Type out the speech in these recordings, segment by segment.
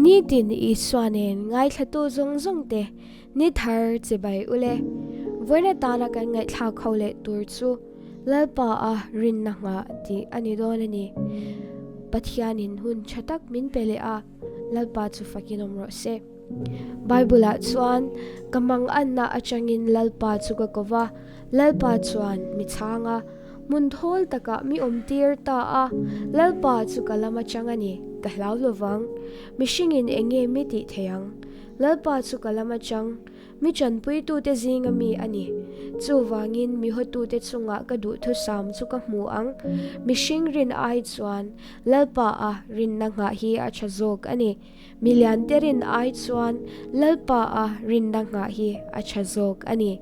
Nitin Isua nen ngaithlatu zawng zawng te ni thar chibai ule. Vawiin atana kan ngaihthlak ho leh tur chu Lalpa a rinna nghah tih a ni dawn a ni. Pathianin hun tha tak min pe leh a, Lalpa chu fakin awm rawh se. Bible ah chuan, Ka manganna atangin Lalpa chu ka ko va, Lalpa chuan mi chhang a, hmun thawl takah mi awm tir ta a, Lalpa chu ka lam atang a ni, ka hlau lo vang. Mihringin eng nge mi tih thei ang? Lalpa chu ka lam atang, Mi tanpuitute zinga mi a ni. Chuvangin mi hawtute chungah ka duhthusam chu ka hmu ang. Mihring rin ai chuan Lalpa a rinna nghah hi a tha zawk a ni. Mi liante rin ai chuan Lalpa a rinna nghah hi a tha zawk a ni.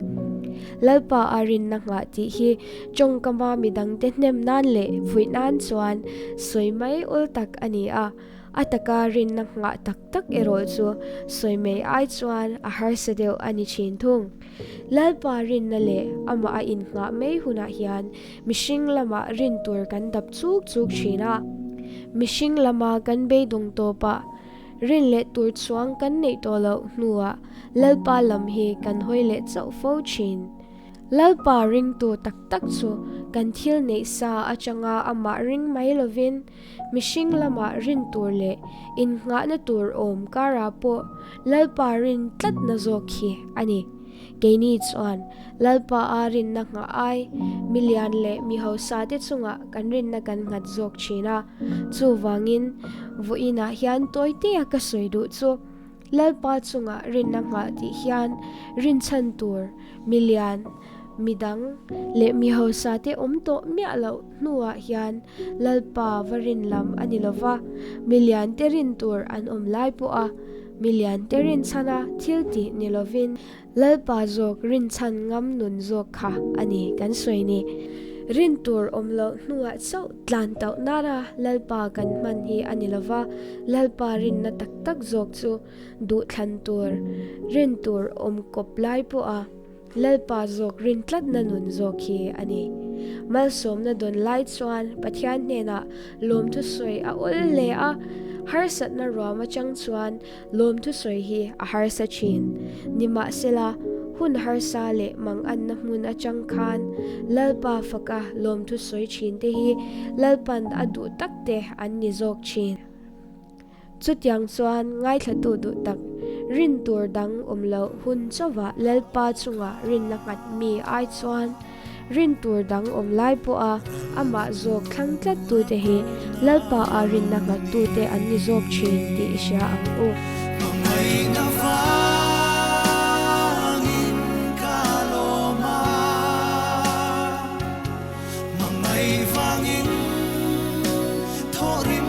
Lalpa a rinna nghah tih hi tawngkama midangte hnem nan leh fuih nan chuan sawi mai awl tak a ni a. A taka rinna nghah tak tak erawh chu sawi mai ai chuan a harsa deuh a ni thin thung. Lalpa rinna leh amah a innghah mai hunah hian mihring lamah rin tur kan dap chuk chuk thin a. Mihring lama kan beidawng tawpah rin leh tur chuang kan neih tawh loh hnuah Lalpa lam hi kan hawi leh chauh fo thin. Lalpa ringtu tak tak chu kan thil neih sa atanga amah ring mai lovin, Mihring lamah rin tur leh innghahna tur awm karah pawh Lalpa rin tlatna zawk hi a ni. Keini chuan Lalpa a rinna nghah ai, milian leh mi hausa te chungah kan rinna kan nghat zawk thin a. Chuvangin, vawiinah hian tawitea ka sawi duh chu, Lalpa chungah rinna nghah tih hian rinchhan tur milian, midang leh mi hausa te awm tawh miah loh hnuah hian Lalpa va rin lam a ni lova, milian te rin tur an awm lai pawha milian te rinchhana thil tih ni lovin Lalpa zawk rinchhan ngam nun zawk kha a ni kan sawi ni. Rin tur awm loh hnuah chauh tlan tauh nana Lalpa kan hman hi a ni lova, Lalpa rinna tak tak zawk chu duhthlan tur rin tur awm kawp lai pawha Lalpa zawk rin tlatna nun zawk hi a ni. Malsawmna dawn lai chuan Pathian hnenah lawmthu sawi a awl hle a, harsatna ruam atang chuan lawmthu sawi hi a harsa thin. Nimahsela, hun harsa leh manganna hmun atang khan Lalpa faka lawmthu sawi thin te hi Lalpan a duh tak te an ni zawk thin. Chutiang chuan ngaithlatu duh tak, rin tur dang awm loh hun chauhah Lalpa chunga rinna nghat mi ai chuan rin tur dang awm lai pawha amah zawk thlang tlattute hi Lalpa-a rinna nghattute an ni zawk thin tih i hria ang u. Hmangaihna vangin ka lawm a, hmangaih vangin thawhrim.